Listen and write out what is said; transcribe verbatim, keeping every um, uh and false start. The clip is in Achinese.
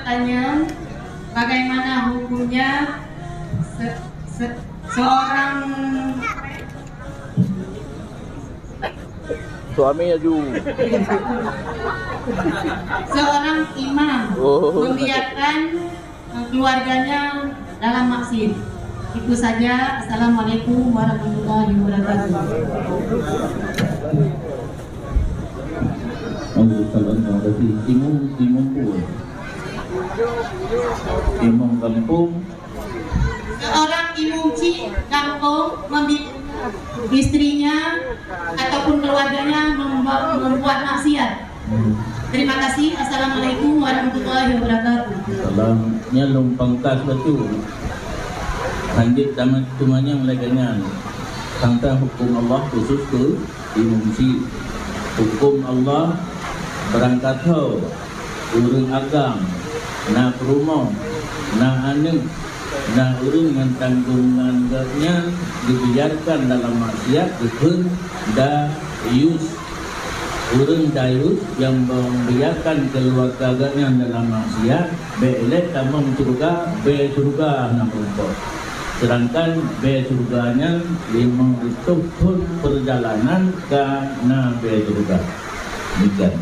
Tanya, bagaimana hukumnya se- se- seorang Suami laju. Seorang imam Oh. Membiarkan eh, keluarganya dalam maksiat? Itu saja. Assalamualaikum warahmatullahi wabarakatuh. Waalaikumsalam. Terima kasih. Imum, imum pun. Imum kampung. Seorang imum cik kampung membi- istrinya ataupun keluarganya memba- membuat maksiat. Terima kasih. Assalamualaikum warahmatullahi wabarakatuh. Salam. Nyan lom pangkas bacut. Lanjut tamat tumanyang lagèe nyan. Tentang hukum Allah khusus keu imum cik. Hukum Allah beurangkat ho, ureueng agam, na peurumoh, na aneuk, na ureueng ngon tanggong ngon gobnyan dibiarkan dalam maksiat, geukheun dayus. Ureueng dayus nyang membiarkan keuluwarga gobnyan dalam maksiat, bèk lé tamong syeuruga, bèe syeuruga na meurumpok. Seudangkan bèe syeuruga nyan limong reutôh thon peurjalanan ka na bèe syeuruga. Demikian.